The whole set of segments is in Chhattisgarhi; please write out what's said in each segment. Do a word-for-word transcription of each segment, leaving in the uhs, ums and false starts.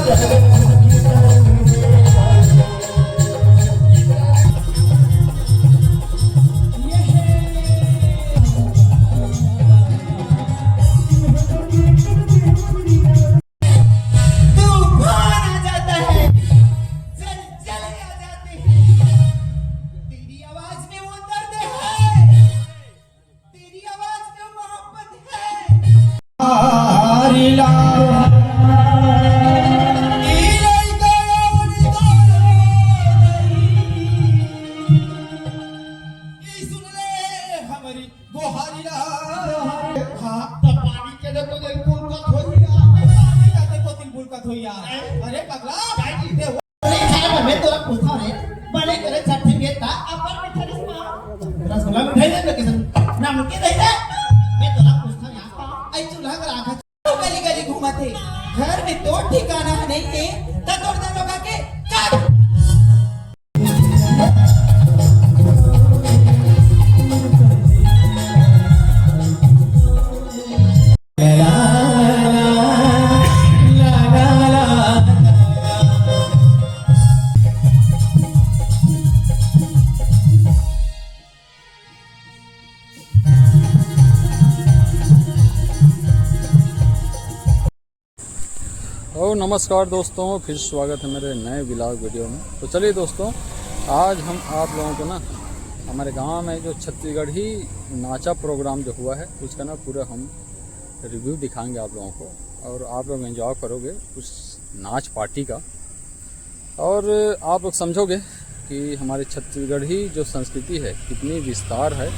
तूफान आ जाता है, जलजले आ जाते हैं। तेरी आवाज में वो दर्द है, तेरी आवाज में मोहब्बत है। ई सुन ले हमारी गोहारी ला। हाँ, तो पानी के दे तो दिल पुलकत होई यार। पानी का दे तो दिल पुलकत होई यार। हैं? अरे पगला, काय जी? दे हो। अरे खाए में मैं तोला पूछता रे, बने करे छठी के ता अपन में छठी माँ। रसगुल्ला मिठाई दे ना किसन, नमकीन दे दे। मैं तोला पूछता यार, आई चूल्हा का राखा गली गली घूमत हे, घर में तो ठिकाना नहीं है, त तोर दरोगा के काट। और नमस्कार दोस्तों, फिर स्वागत है मेरे नए व्लॉग वीडियो में। तो चलिए दोस्तों, आज हम आप लोगों को ना हमारे गांव में जो छत्तीसगढ़ी नाचा प्रोग्राम जो हुआ है, उसका ना पूरा हम रिव्यू दिखाएंगे आप लोगों को, और आप लोग एंजॉय करोगे उस नाच पार्टी का, और आप लोग समझोगे कि हमारे छत्तीसगढ़ी जो संस्कृति है कितनी विस्तार है,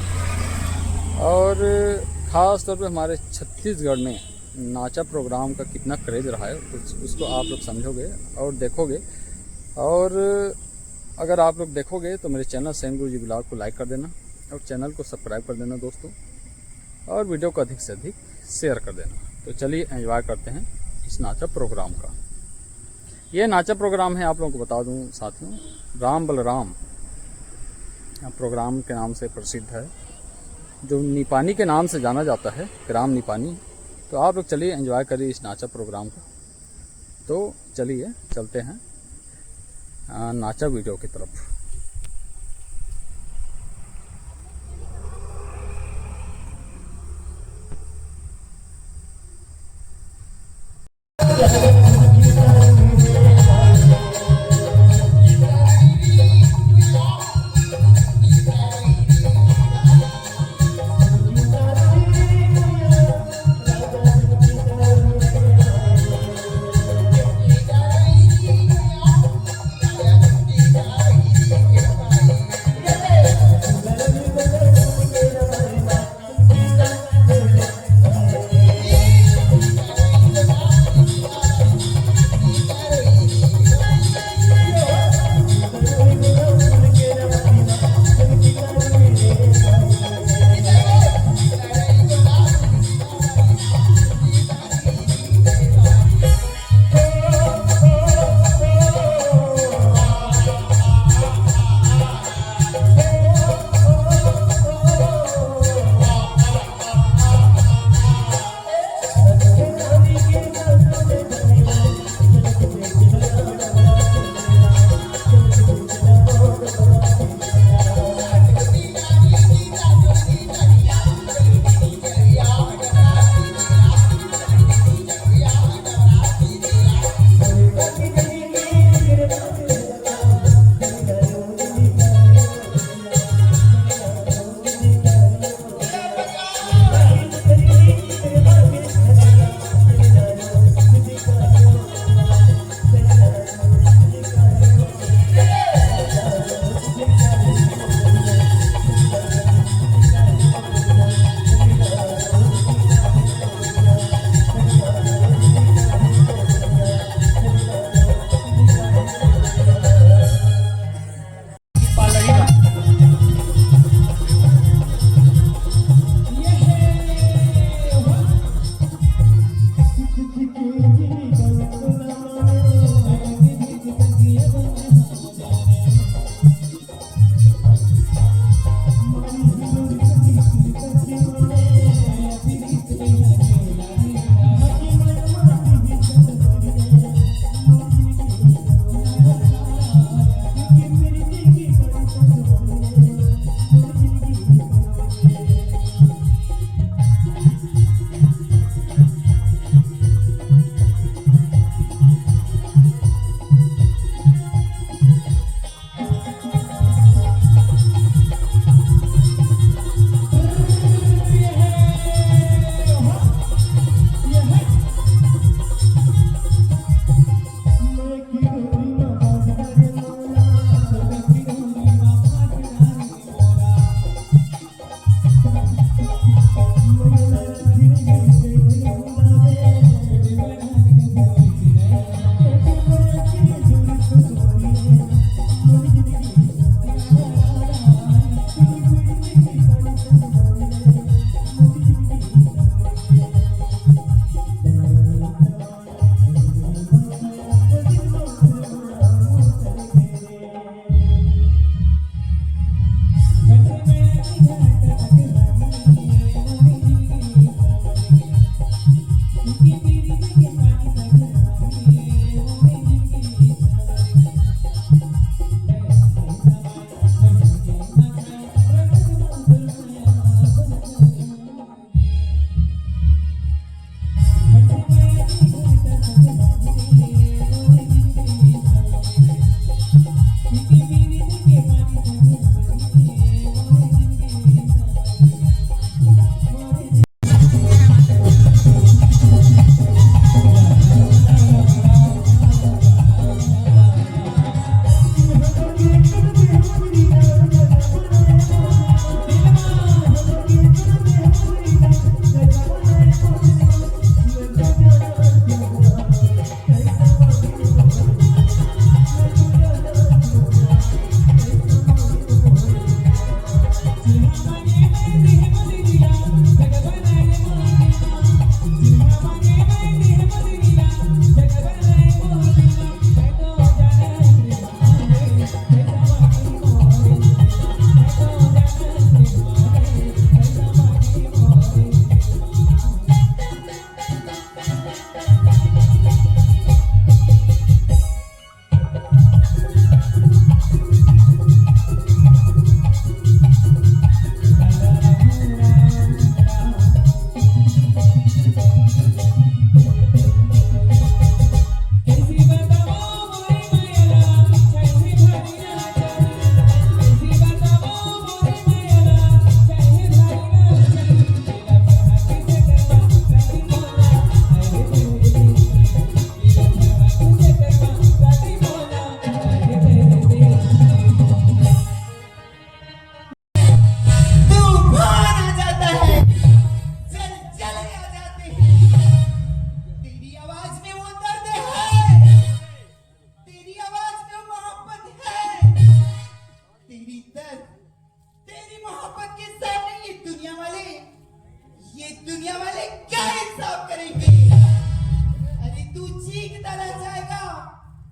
और ख़ास तौर पे हमारे छत्तीसगढ़ में नाचा प्रोग्राम का कितना क्रेज रहा है, उस, उसको आप लोग समझोगे और देखोगे। और अगर आप लोग देखोगे तो मेरे चैनल सेन गुरुजी व्लॉग को लाइक कर देना और चैनल को सब्सक्राइब कर देना दोस्तों, और वीडियो को अधिक से अधिक शेयर कर देना। तो चलिए एंजॉय करते हैं इस नाचा प्रोग्राम का। ये नाचा प्रोग्राम है, आप लोगों को बता दूं साथियों, राम बलराम प्रोग्राम के नाम से प्रसिद्ध है, जो निपानी के नाम से जाना जाता है, ग्राम निपानी। तो आप लोग चलिए एंजॉय करिए इस नाचा प्रोग्राम को। तो चलिए चलते हैं, आ, नाचा वीडियो की तरफ।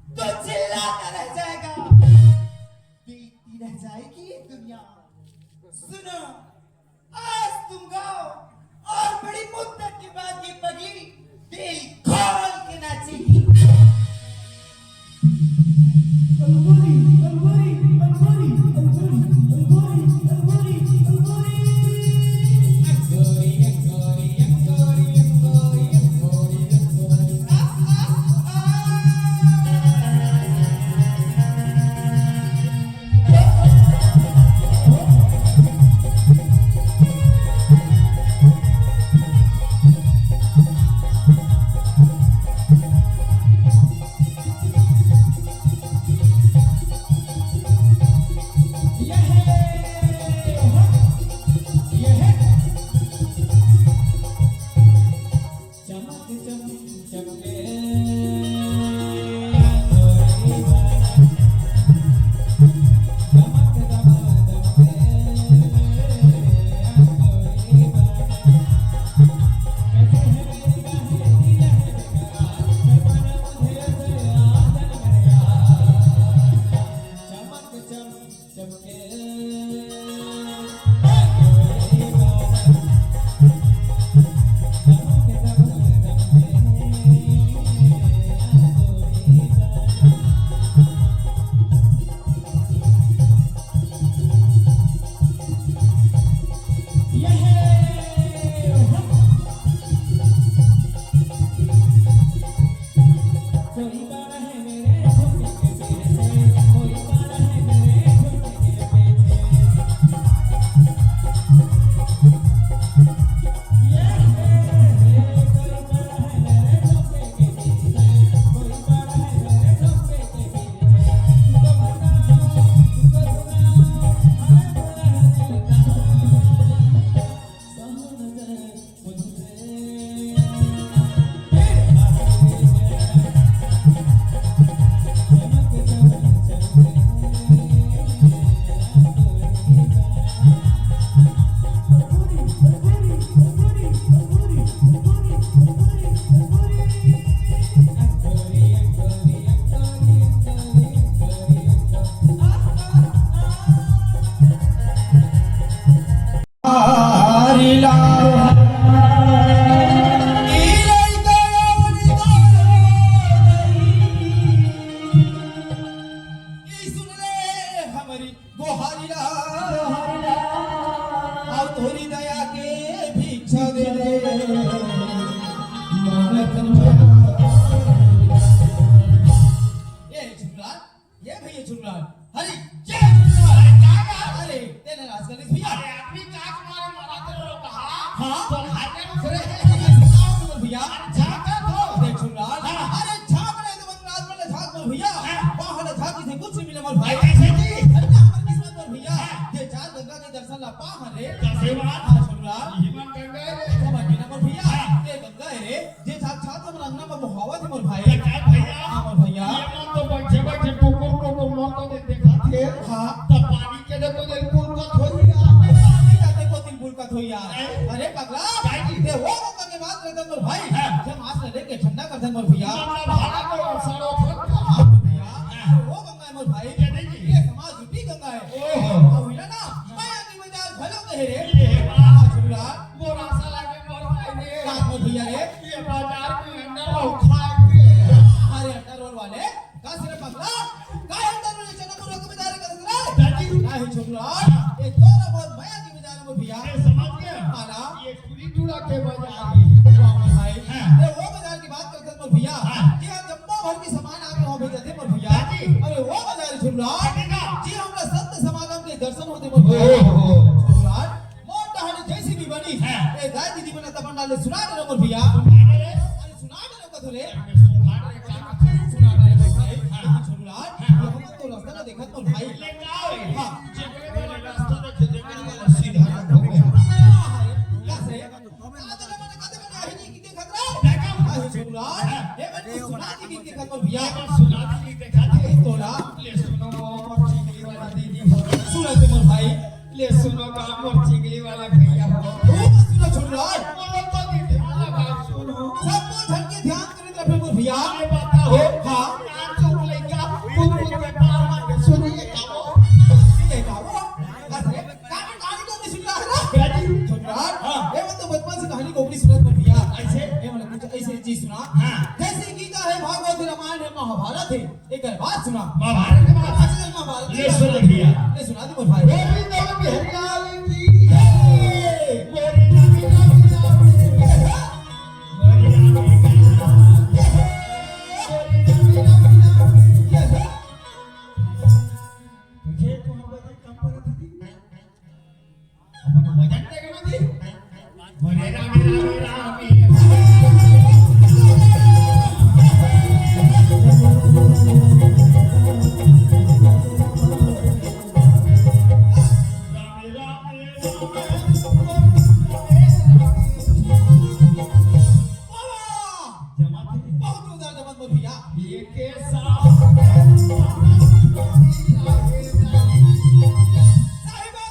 तो चिल्लाता रह जाएगा, बीतती रह जाएगी ये दुनिया। सुनो, आज तुम गाओ और बड़ी मुद्दत के बाद ये पगली दिल खोल के नाचेगी। गोहारी ला, गोहारी ला, अउ तोरी दया के भिक्षा दे दे। ए झुमरान, ए भैया झुमरान, अरे जय झुमरान। अरे का बा? अरे तेने राज कर दिस भैया। अरे आदमी का तुम्हारे मरा तेरे लोग कहा? हाँ। तो हाय कर अरे, अरे, अरे, भैया। अरे, झांका तो। देख सुन रहा। हाँ। अरे, झांक रहे तो बंगाल में झांक मोर भैया। हाँ। बाहर झांक किसे कुछ नहीं मिले मोर भाई। अरे, कैसे जी? अरे, ना हमारे किस्मत मोर भैया। हाँ। ये चार गंगा के दर्शन ला पा हरे। कैसे बात? हाँ, सुन रहा। यही मन गंगा है। समझ में ना मोर भैया। हाँ। ये गंगा है रे। ये साक्षात हमर अंगना में बोहावत है मोर भाई। ये का भैया? हाँ, मोर भैया। ये मन तो बैठे बैठे टुकुर टुकुर मन तो दे-, देखा थे। हाँ। तब पानी के देखो, दिल पुलकत हो गया। पानी का देखो, दिल पुलकत हो गया। हैं? अरे पगला, काय जी? ते वो गंगा के बात करत मोर भाई। हाँ। जब आस ले लेके ठंडा करत मोर भैया। गंगा भाड़ा को सड़ो फटका। हाँ, भैया। हाँ। वो गंगा है मोर भाई। क्या देखी? ये समाज रूपी गंगा है। ओहो। और हुई ना, मैं आदमी में जाल भलो कहे रे। ये बात। हाँ, झुमरा। मोर आशा लागे मोर भाई ने। का मोर भैया रे? ये बाजार में अंडा रोल खाए के। अरे अंडा रोल वाले, का सिर्फ पगला? का अंडा रोल चना मुर्गा के बाजार का रे? दादी। का है झुमरा? ये तोरा मोर मया के बाजार में भैया। ये समझ गया? आला। ये पूरी टूड़ा के बाजार है। वाह भाई। हाँ। ये वो बाजार की बात करत मोर भैया। हाँ। जी हाँ, जम्मो भर की सामान आके वहाँ बेचत हे मोर भैया। दादी। अरे वो बाजार झुमरा। दादी का? जी हमरा संत समागम के दर्शन होत हे मोर भैया। ओहो। झुमरा। मोर डहारे जैसी भी बनी। हाँ। ए, गाय दीदी बना तमन्ना ले सुना दे रे मोर भैया। सुना दे रे। अरे सुना दे रे कथो रे। अरे सुना दे रे का कथो? सुना दे रे भाई। हाँ। झुमरा, हाँ। ये हम तो रास्ता ना देखत मोर भाई। ले का होय? हाँ। जेकरे वाला रास्ता देखे, जेकरे वाला सीधा हो गया। हाँ, हाँ, का से? का तो मने, का तो मने, अरे जी की देखत रे। देखा? अरे झुमरा, हाँ। ए, मैं तो सुना दे की देखत मोर भैया। सुना दे की देखत रे। तोला। ले सुनो, मोर चिंगली वाला दीदी हो। सुना दे मोर भाई। ले सुनो का मोर चिंगली वाला भैया हो। ओ, सुनो झुमरा। बोलो तो दीदी वाला बात सुनो। सब झन के ध्यान करित रहे मोर भैया। ये बताओ। हाँ। नाच चुप ले महाभारत हे, एकर बात सुना। महाभारत के बात? अच्छा, महाभारत के ले बात सुन सुना। भैया। ले सुना दे मोर भाई। गोविंद बिहारी लाल की जय। मोरे राम राम राम। मोरे राम राम राम। मोरे राम राम राम। तुझे तो हम बड़ी कम पड़त थी। अपन वजन देख लो जी। बोले राम राम राम। जमात है। बहुत जोरदार जमात मोर भैया। ये के साथ सही बात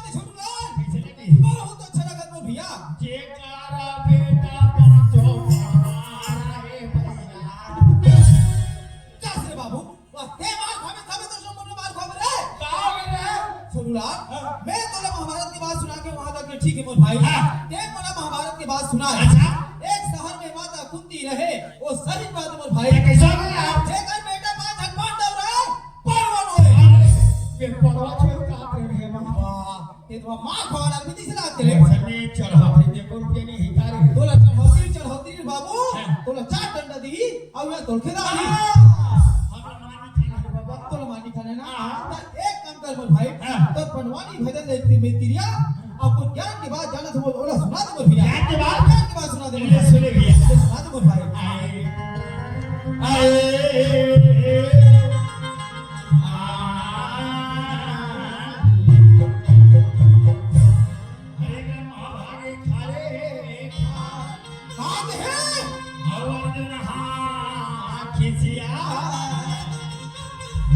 है छोटू लाल। कैसे लगी? बहुत अच्छा लगा मोर भैया। जेकारा बेटा पाँचों मारा रे भैया। जा से बाबू, वाह, ते मार खावे, खावे तो सब बोलने मार खावे रे। का हो गया रे? छोटू लाल, हाँ। मैं तोला महाभारत के बात सुना के वहां तक के ठीक है मोर भाई। हाँ। ते मोला महाभारत के बात सुना है। अच्छा। एक शहर में माता कुंती रहे, वो सही बात मोर भाई। ये कैसा हो गया? जेकर बेटा पांच झन पांडव रहे, पांडवन होए। अरे, ये पड़वा छोड़ का प्रेम है मां। वाह, ये तो मार खावा लाग भी दिसला तेरे। वैसे में चढ़ौती देखो रुपये नहीं हिता रे। तोला चढ़ौती, चढ़ौती रे बाबू, हाँ। तोला चार डंडा दी, अब मैं तोल के दारी। हाँ। हम मानी खाना है बाबा। तोला मानी खाना है ना? हाँ। तो एक काम कर मोर भाई, हाँ। तो बनवानी भजन ले इतनी में तिरिया, आपको ज्ञान की बात जाना तो बोल, ओला सुना दे मोर भैया। ज्ञान की बात? ज्ञान की बात सुना दे मोर ये भाई। सुने भैया। तो सुना दे मोर भाई। आए, आए, आ। अरे रे महाभागे खा रे खा। बात है। अवध नहा खिसिया।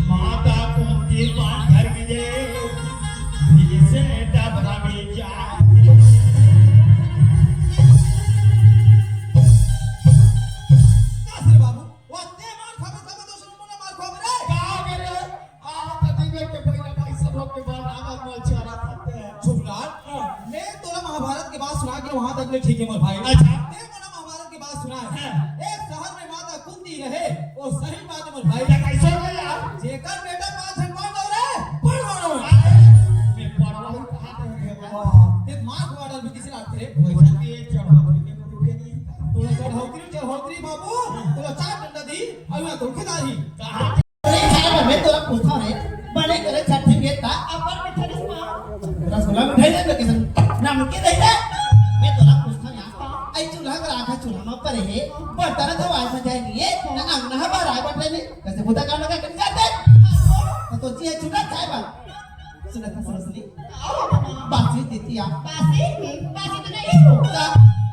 माता कुंती पांथर गिरे, भीषण डबरा में जा। का से बाबू, वत्ते मार खाबे, खाबे, दूसरे को ना मार खाबे रे। का करे? आ, त दिवे के पहिला भाई सब लोग के बाद आवाज में अच्छा रहा था। छोटू लाल, हाँ। मैं तोला महाभारत के बात सुना के वहां तक ले ठीक है मोर भाई। अच्छा। ते मोला महाभारत के बात सुना है। हाँ। एक शहर में माता कुंती रहे, वो सही बात है मोर भाई। ते कैसे हो गया? जेकर बेटा पांच झन पांडव रहे, पांडव रहे। अरे, मैं पड़वा ही कहा था रे बाबा। वाह, ते मार को ऑर्डर भी किसी रात थे। वैसे के चढ़ौतरी के कोई रुपया नहीं था। तोला चढ़ौतरी, चढ़ौतरी बाबू, तोला चार डंडा दी, अब मैं तुमके दाही। कहा अरे साहब, मैं तोला पूछता रे, बने करे छठी के ता अपन मिठाई रसगुल्ला। रसगुल्ला मिठाई दे दे किसन, नमकीन दे दे। मैं तोला पूछता यार, आई चूल्हा का राखा चूल्हा में परे है, बर्तन तो आज सजाए नहीं है, ना अंगना है बाहर आए बटले नहीं, कैसे बुता काम लगा कर जाते? तो तो जी है चूल्हा चाय बन। सुना था सरसली? बासी देती आप। बासी? बासी तो नहीं हो। का?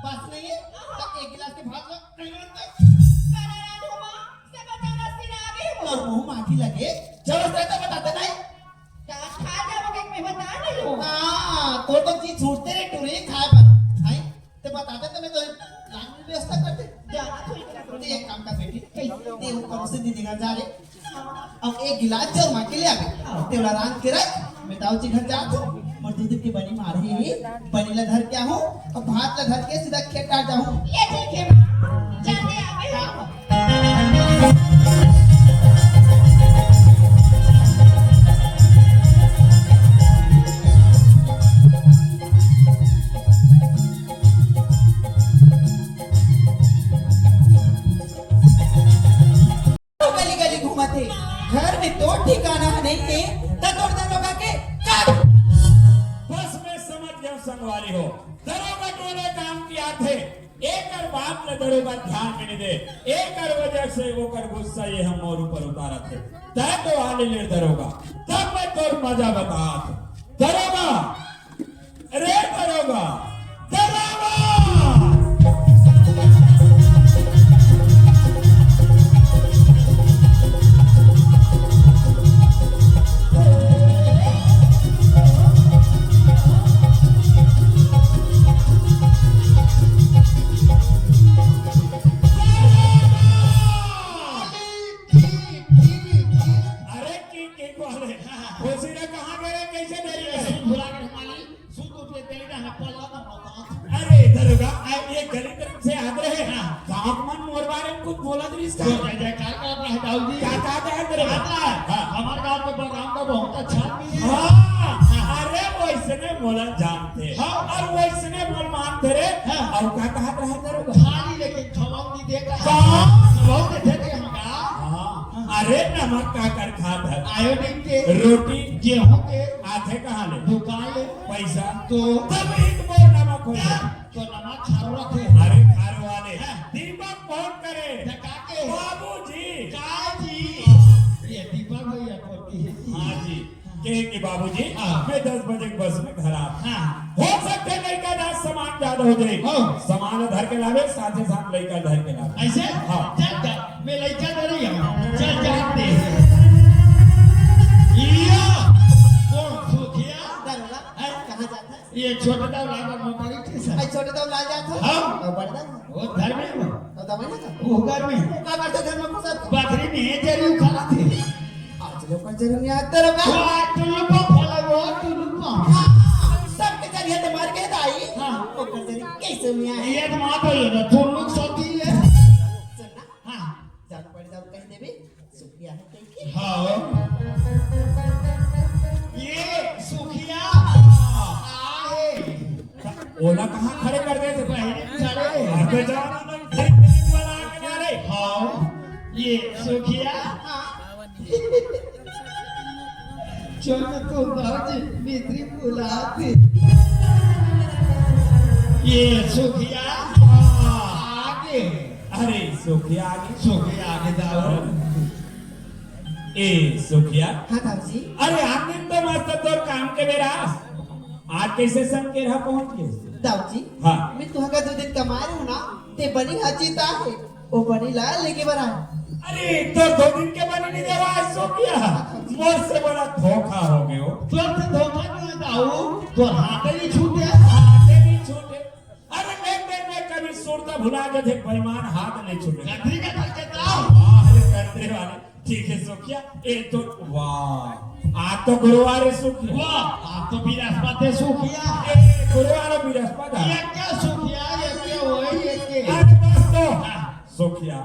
बासी नहीं है? तो एक गिलास के भात लो। करा रहा हूँ माँ। सब अचानक से आ गए हो। तोर मुंह माटी लगे, जरूरत रहे तो बताते नहीं। का खा जाओगे, मैं बता नहीं हूँ। हाँ, तोर तो जी छूटते रे टूरी खाए पर। नहीं, ते बताते तो मैं तो लाने व्यवस्था करते। जा, तू इतना तो ते एक काम कर बेटी, कैसे? ते वो कौन से दीदी घर जा रे? अब एक गिलास जर मां के ले आवे। तेवला रांध के रख, मैं दाऊ जी घर जात हूँ। मोर दीदी के बनी मारे ही, बनी ला धर के आहूँ, अब भात ला धर के सीधा खेत डाल जाहूँ। ये ठीक है माँ, जाते आवे। गली गली घूमत हे, घर में तोर ठिकाना नहीं हे, त तोर दरोगा के का? बस मैं समझ गया संगवारी हो, दरोगा टोले काम की आथे, एकर बात ल दरोगा ध्यान में नहीं दे, एकर वजह से ओकर गुस्सा ये हम मोर ऊपर उतारत हे। तै तो आने ले दरोगा, तब मैं तोर मजा बतात। दरोगा, अरे दरोगा, दरोगा! अरे की, की बोले? खुशी रे कहाँ गए? कैसे नहीं गए? भुला गए हमारी। सुत उठ के तेरी ना पलवा में तो जय जयकार करत रहे दाऊ जी। का कहत रहे तेरे? कहत रहे, हाँ। हमार गांव के बलराम का बहुत अच्छा आदमी है। हाँ, अरे वैसने मोला जानथे। हाँ। अउ वैसने मोला मानथे रे। हाँ। अउ का कहत रहे तेरे? खाली लेकिन खवाऊ नहीं देता। का? खवाऊ देथे ते हमका। हाँ। अरे नमक काकर खात हस? आयोडीन के। रोटी? गेहूं के। आथे कहाँ ले? दुकान ले। पैसा? तो? तब एक बोर नमक हो जाए। तो नमक खारो रथे। अरे खारो वाले। हाँ। दीपक फोन करे। का के? बाबूजी। का जी? ये दीपक भैया फोन किए। हाँ जी। कहे कि बाबूजी, हाँ। मैं दस बजे के बस में घर आ। हाँ। हो सकथे लइका ला सामान ज्यादा हो जाए। हाँ। सामान धर के लावे, साथे साथ लइका धर के लावे। ऐसे? हाँ। चल जा, मैं लइका धरे हूँ। चल जाते हैं। ये कौन सुखिया? दरोगा, हैं? कहाँ जाता है? ये छोटे दाऊ लाल मोटर स्टेशन। अरे छोटे दाऊ लाल जात हो? हाँ। तो बड़ दाऊ? वो घर में हो। तो दवाई ना कर। वो घर में। वो का करते घर में घुसा? बकरी में जरी उखाड़ा थे। आज लोग का जरूर नहीं आता रे बा। वो टुल्लू पंप वाला, वो टुल्लू पंप। हाँ, सबके जरिए तो मर गए दाई। हाँ। ओकर जरिए कैसे में आए? ये तो माँ बोलो ना, तुम लोग सोती है। सुन ना। हाँ। जान पड़ जाओ कहीं देवी। सुखिया है कहीं की? हाँ। ये सुखिया आए। ओला कहाँ खड़े कर देथे? पहले खड़े। अबे जाओ ना, ना, फिर फिर वाला आके जा रहे। हाँ। ये सुखिया। चल तो बाबूजी, मित्री बुलाते। ये सुखिया आगे। अरे सुखिया आगे। सुखिया आगे जाओ। ए सुखिया। हाँ दाऊ जी। अरे आन दिन तो मस्त तोर काम के बेरा, आज कैसे संग के रहा पहुंच गए? दाऊ जी। हाँ। मैं तुहका दो दिन कमा रहे हूँ ना, ते बनी हजीता है, वो बनी ला लेके बरा। अरे तो दो दिन के बनी नहीं देवा आज सुखिया, मोर से बड़ा धोखा हो गयो। तोर से धोखा नहीं होता हूँ, तो हाथ ही छूटे। हाथ नहीं छूटे। अरे देख देख देख, कभी सुरता भुला जाथे, बेईमान हाथ नहीं छूटे। गंदरी का करके था। वाह रे गंदरी वाले। ठीक है सुखिया, ए तो वाह, आज तो गुरुवार है सुखिया। वाह, आज तो बृहस्पति है सुखिया। ए गुरुवार और बृहस्पति है। ये क्या सुखिया, ये क्या वही, ये क्या? आज बस तो हाँ। सुखिया,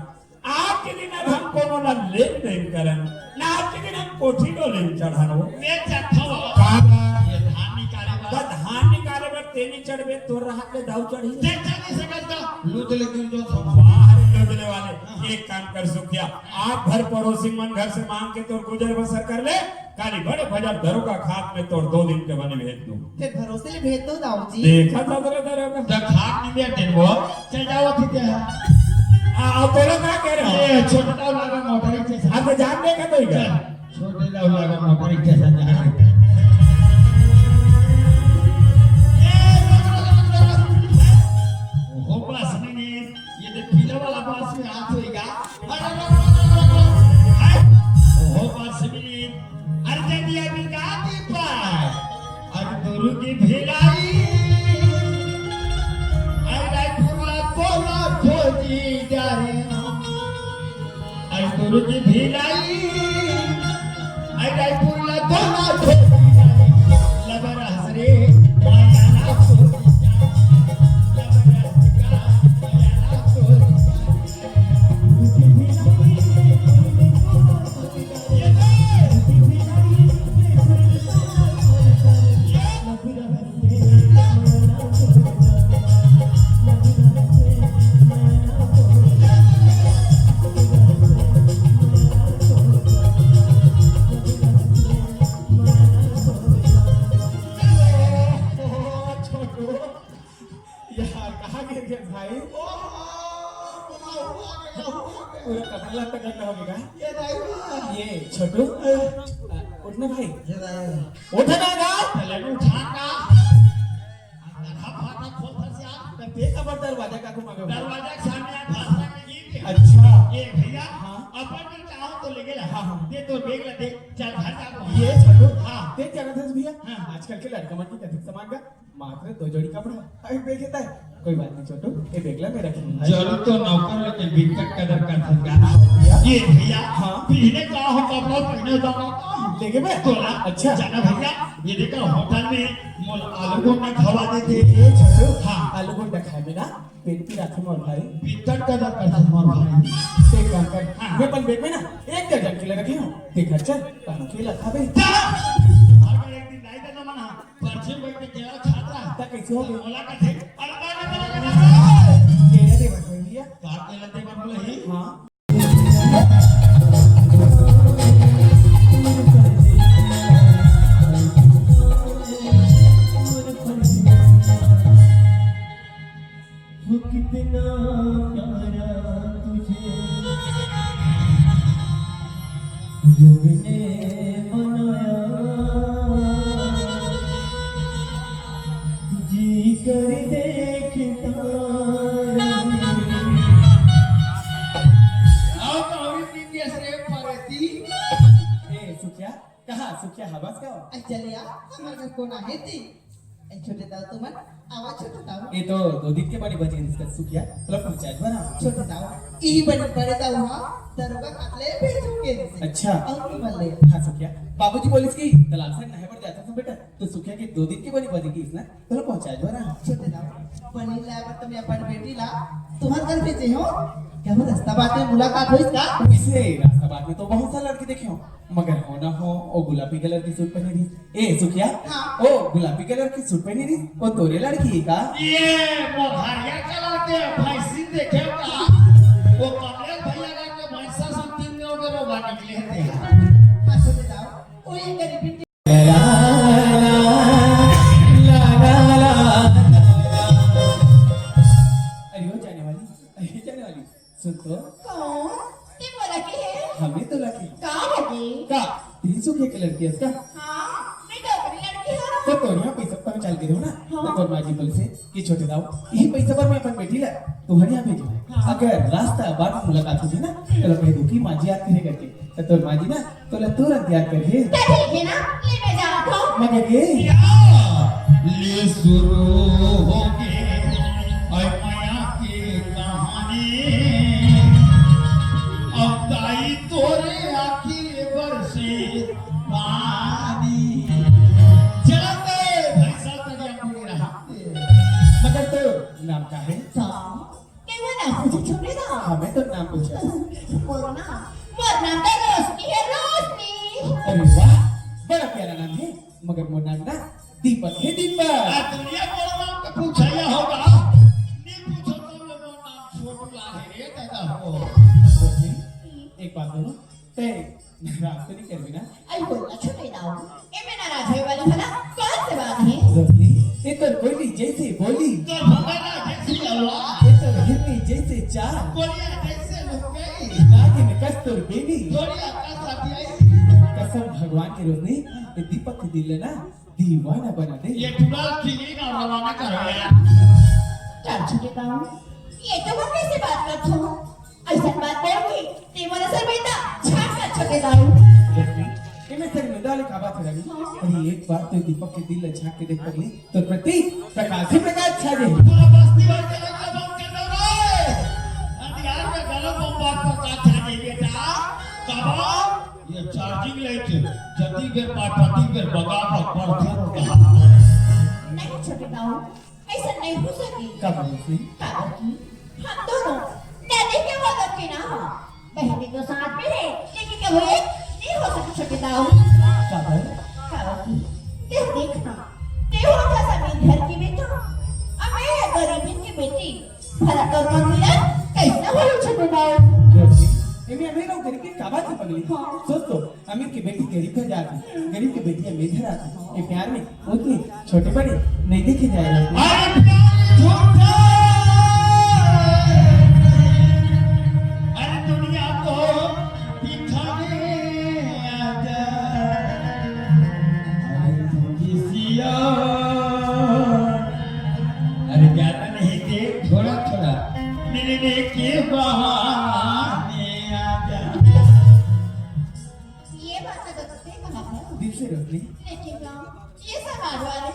आज के दिन अब हम कोनो ना लेन देन करन, ना आज के दिन हम कोठी डोले में चढ़ानो। मैं चढ़ाओ। का बा? ये धान निकाले बा। बस धान निकाले बर तेनी चढ़बे, तोर रहा के दाऊ चढ़ी। देख जा नहीं सकता, लूट ले क्यों जो सब। वाह रे लूट ले वाले। हाँ। एक काम कर सुखिया, आज भर पड़ोसी मन घर से मांग के तोर गुजर बसर कर ले, काली बड़े भजन दरोगा खात में तोर दो दिन के बने भेज दूं। फिर भरोसे ले भेज दो दाऊ जी। देखा था तेरे दरोगा। जब खात नहीं भेज देन वो, चल जाओ ठीक है। आ, आ, बोलो क्या कह रहे हो? ये छोटा दाऊ लागा मोटर ही चैसा। अब तो जान देखा तो ही क्या? चल, छोटे दाऊ लागा मोटर ही चैसा। ए, रुक, रुक, रुक, रुक, रुक। हो बस नहीं, ये तो पीला वाला बस में हाथ होएगा। अरे, अरे, अरे, अरे, अरे, अरे। हाय। ओहो, बस मिली। अरे, जल्दी अभी गाती पाए। अरे, दुर्ग की भिलाई। अरे, रायपुर वाला बोला खोजी जा रहे हैं। अरे, दुर्ग की भिलाई। अरे, रायपुर वाला बोला खोजी जा रहे हैं। लबर हसरे, माया ना खोजी जा रहे हैं। लबर हसरे, माया ना खोजी जा रहे हैं। यार, कहाँ गिर गए भाई? ओ, हुआ, हुआ, हुआ। पूरा कपड़ा लत्ता गंदा हो गया। ये भाई, वाह। ये छोटू, अ, उठ ना भाई। ये भाई। उठ ना गा। पहले उठा ना। आधा फाटा खोल फंस यार। तो पे का पर दरवाजा का घुमा के दरवाजा के सामने यार, भाषा में गिर गया। अच्छा। ये भैया, हाँ। अपन जो चाहो तो लेके ला। हाँ, हाँ। दे तो बैग ला दे, चल घर जा। ये छोटू, हाँ। देख क्या कहते हैं भैया? हाँ। आजकल के लड़का मन की कथिक समाज का मात्र दो जोड़ी कपड़ा। अरे, बेइज्जत है। कोई बात नहीं छोटू, ये देख ले, मैं रख लूंगा। जरूर तो नौकर लेकिन बिकट कदर कर सकता। ये भैया, हाँ। पहने का हो कपड़ा, पहने का हो। देखे बे? तोला अच्छा। जाना भैया, ये देखा होटल में मोला आलू गोंडा खवा देते। ए छोटू, हाँ। आलू गोंडा खाए में ना पेट पिराथे मोर भाई। पित्तन का दरकार था मोर भाई। ते काम कर। हाँ। मैं अपन बेग में ना एक दर्जन केला रखे हूँ। देखा चल, कहाँ केला खाबे? जा। अगर एक दिन नहीं देना मना, परसों बैठ के केला खात रहा। ता कैसे हो गया? मोला कथे, अरे का ना बोला का ना? केला दे बस भैया। का केला दे बस बोले ही? हाँ। वो कितना प्यारा तुझे रब ने बनाया, जी कर देखता रहूं। आओ तो अभी पीन दिया रे परती। ए, सुखिया, कहाँ सुखिया हवस का? ए, चलिया, हमर घर कोन आहे ती? ए, छोटे दाऊ तुमन, आवा छोटे दाऊ। ए तो दो दिन के बने बजे इसका सुखिया, तोला पहुंचाए बर आवा। छोटे दाऊ, ई बन-, बड़े दाऊ हा, दरोगा खात ले भेजो के से। अच्छा। और की बन ले? हाँ सुखिया, बाबूजी बोलिस कि तालाब से नहाए बर जाता था बेटा, तो सुखिया के दो दिन के बने बजे की इसना, तोला पहुंचाए बर आवा। छोटे दाऊ, पनीर लाए बर तुम्हें अपन बेटी ला तुम्हार घर भेजे हो? क्या वो रास्ता बात में मुलाकात होइस का? इसे रास्ता बात में तो बहुत सा लड़की देखे हो, मगर हो ना हो, ओ गुलाबी कलर की सूट पहने रही। ए, सुखिया? हाँ। ओ गुलाबी कलर की सूट पहने रही, ओ तोरे लड़की है का? ये मोहरिया चला के भैंसी देखे का? वो कमलेश भैया का के भैंसा सब तीन में हो गए, वो बाहर निकले थे। हाँ, सुन जाओ। ओ ये गरीबी अरे ओ जाने वाली, अरे जाने वाली, सुन तो। कौन? ते मोला के है? हमें तो लगे। का लगे? का? तीन सौ के लड़की है इसका? हाँ, मैं डोकरी लड़की हूँ। तो तोर यहाँ पैसा पहुँचा के दो ना। हाँ। तो तोर माँ जी बोल से कि छोटे दाऊ, यही पैसा पर मैं अपन बेटी ला तुम्हारे यहाँ भेजो। हाँ। अगर रास्ता बार में मुलाकात होगी ना, तो कह दो कि माँ जी आती है करके। तो तोर माँ जी ना तोला तुरंत याद करही। त ठीक हे ना, ले मैं जात हूँ। मगर ये या, ले शुरू होगे, ऐ मया के कहानी। अब ताई तोरे आँखी बरसे पानी। चलते भैंसा तरिया मुड़ी रहा। मगर तोर नाम का है? का? केहू ना पूछे छोटे दाऊ। हमें तो नाम पूछे। मोर नाम, मोर नाम तो रोशनी है, रोशनी। अरे वाह, बड़ा प्यारा नाम है, मगर मोर नाम ना दीपक है, दीपक। आ दुनिया बड़ा नाम तो पूछा या होगा। नहीं पूछो तो मोर नाम छोटू लाल है रे दादा हो। रोशनी, एक बात बोलो, ते नाराज तो नहीं करबे ना? अरे बोला छोटे दाऊ, एमे नाराज होए वाली भला कौन से बात है? रोशनी, ये तो कोयली जैसे बोली। तो भगवान जैसी आवाज। ये तो हिरनी जैसे चाल। कोयलिया जैसे लुक गई। नागिन कस तोर बेनी। थोड़ी अकल आती आई। कसम भगवान की रोशनी, ये दीपक के दिल ना दीवाना बना दे। ये टुरा चीनी ना रवाना करो यार। चल छोटे दाऊ, ये तो वो कैसे बात करत हो? ऐसा बात बोल के ते मोला शर्मिंदा छाट कर छोटे दाऊ। एमे शर्मिंदा वाली का बात है रवि? अरे एक बार तो दीपक के दिल ला झांक के देख पगली, तो प्रति प्रकाश ही प्रकाश छा जाए। पूरा बस्ती भर के लइका बंद कर दो रे। अंधियार में गलत बम बात प्रकाश छा जाए बेटा। कबाब ये चार्जिंग लाइट जदी बेर पाठ पति बेर बगा पर पड़ते रहो। नहीं छोटे दाऊ, ऐसा नहीं हो सके। का बात है? काबर कि हम दोनों नदी के बगल के ना हो। बहने तो साथ में है, लेकिन कभी एक नहीं हो सके छोटे दाऊ। काबर? काबर कि ते देख ना, ते हो जैसा मेरे घर की बेटा, और मैं गरीबी की बेटी, भला तोर मन मिलन कैसे हो छोटे दाऊ? रोशनी, एमे अमीर और गरीब के का बात है पगली? हाँ। सोच तो, अमीर की बेटी गरीब घर जाती, गरीब की बेटी अमीर घर आती। ये प्यार में उतनी छोटे बड़े नहीं देखे जाए। अरे प्यार झूठा, अरे दुनिया को दिखाने आजा। अरे तू किसी और, अरे ज्यादा नहीं दे, थोड़ा थोड़ा मिलने के बहाने आजा। ये बात तो सही कहा है। दिल से रोशनी। लेकिन ना, ये समाज वाले,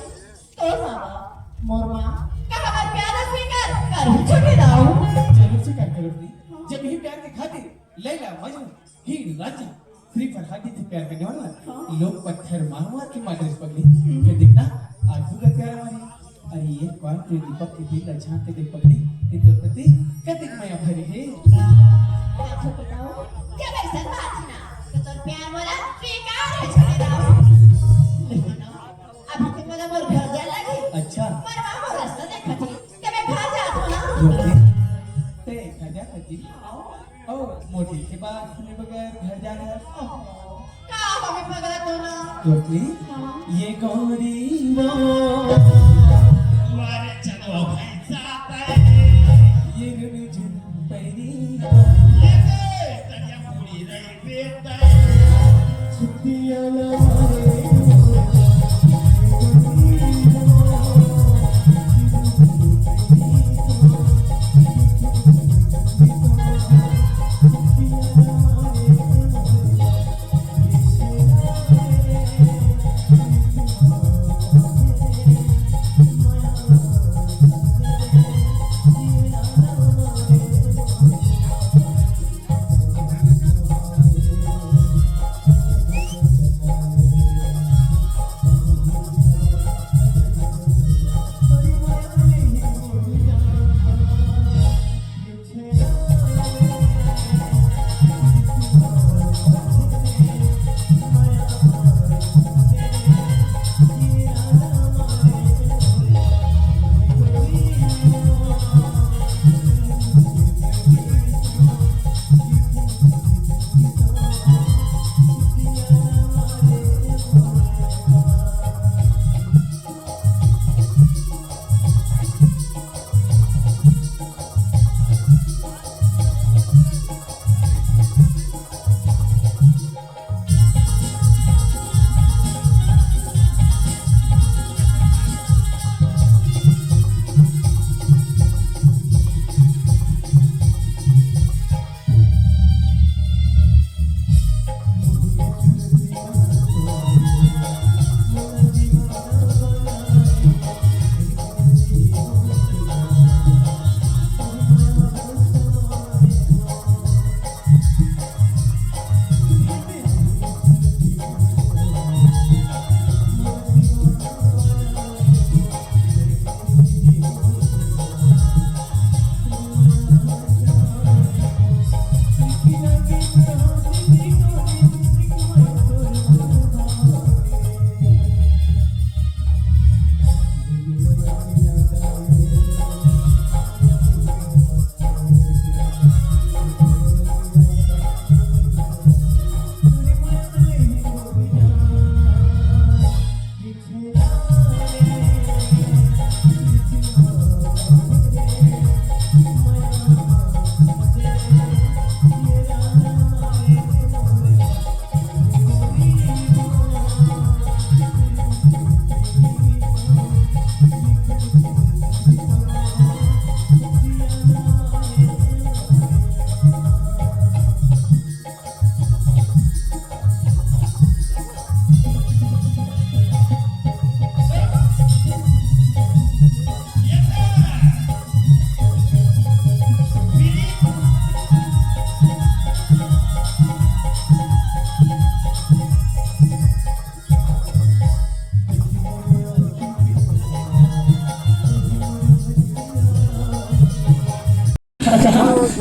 तोर माँ बाप, मोर माँ, का हमार प्यार स्वीकार कर छोटे दाऊ। जरूर स्वीकार करो रोशनी। जब यही प्यार के खातिर लैला मजनू, हीर रांझा, सिर्फ हल्का के प्यार करने वाला। हाँ। लोग पत्थर मार मार के मार देथे पगली। फिर देखना, आज तू का प्यार मारी। अरे, एक बार तू दीपक के दिल ला झांक के देख पगली, कि तोर प्रति कतिक मया भरे हे। अच्छा बताओ, क्या वैसा बात है ना? तो तोर प्यार वाला बेकार है, छोड़े दाओ। लेकिन अब तुम मेरा मोर घर जा लगी। अच्छा। पर वहाँ मोर रास्ता देखा थी। ते मैं घर जात हूँ ना। रोके। ते घर जा सकती। आओ। ओ, मोटी के बात सुने बगैर घर जा रहा। ओहो, का हमें पगला तो ना। रोके। हाँ। ये गौरी वो। तुम्हारे चलो भाई साथ आए। ये रुझुन परी। ये दे, तनिया पूरी रही।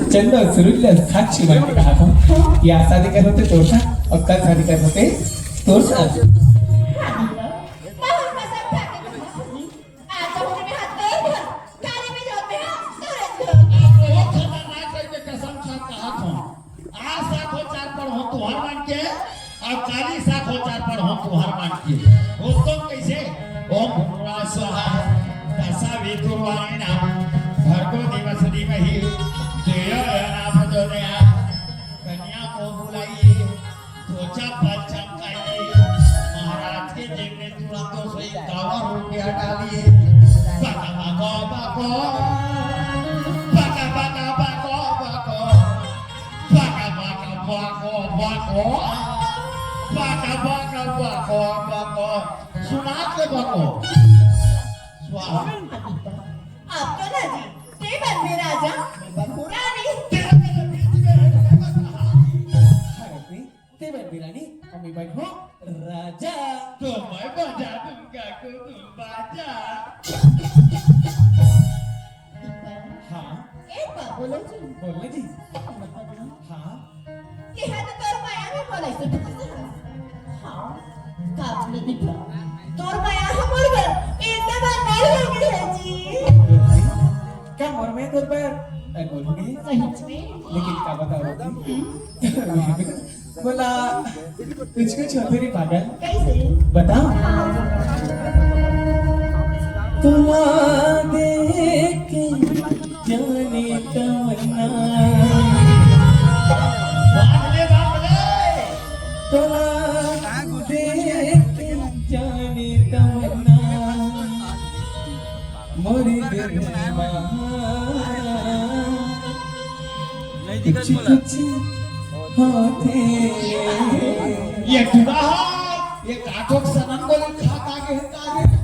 चंदा, सुरुज ला साक्षी मान के कहा था कि आज शादी कर होते तोर साथ और कल शादी कर होते तोर साथ। बहुत खतरनाक है, ये कसम खा कहा था। आज सात हो चार पर हो तुहर मान के, अब काली सात हो चार पर हो तुहर मान के। दोस्तों कैसे? ओम भूर्भुवः स्वाहा, तत्सवितुर्वरेण्यं, भर्गो देवस्य धीमहि, धियो यो नः प्रचोदयात्। कन्या को बुलाइए, दो चप्पल चमकाइए, महाराज के जेब में तुरंत दो सौ इक्यावन रुपया डालिए। बका बका बको, बका बका बको बको, बका बका बको बको, बका बका बको बको। सुना के बको। स्वाहा। अब तो ना जी, ते बन में राजा, मैं बनूं रानी। तेरा मेरे बीच में है, मैं बता। बन बिरानी, अम्मी बन हो राजा। तो मैं बजा दूंगा को तुम बाजा। हाँ। ए बा, बोलो जी। बोल ना जी। हाँ। तेहा तो तोर माया में बोले से फंसे हस। हाँ, का बोले दीपा? तोर माया ह मोर बर, इतना बार नहीं होगी है जी। का मोर में तोर बर अनमोल हो गई? सही में। लेकिन का बताओ जी? बोला, कुछ कुछ होते रे पागल। कैसे? बता। हाँ। तोला देख के जाने तमन्ना। बाप रे बाप रे। तोला देख के जाने तमन्ना। मोरे दिल मा कुछ कुछ होथे। ये टुरा हा, ये काठोक सनन गोली खा खा के हे का रे?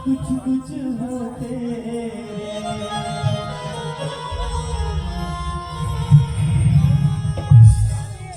कुछ कुछ होते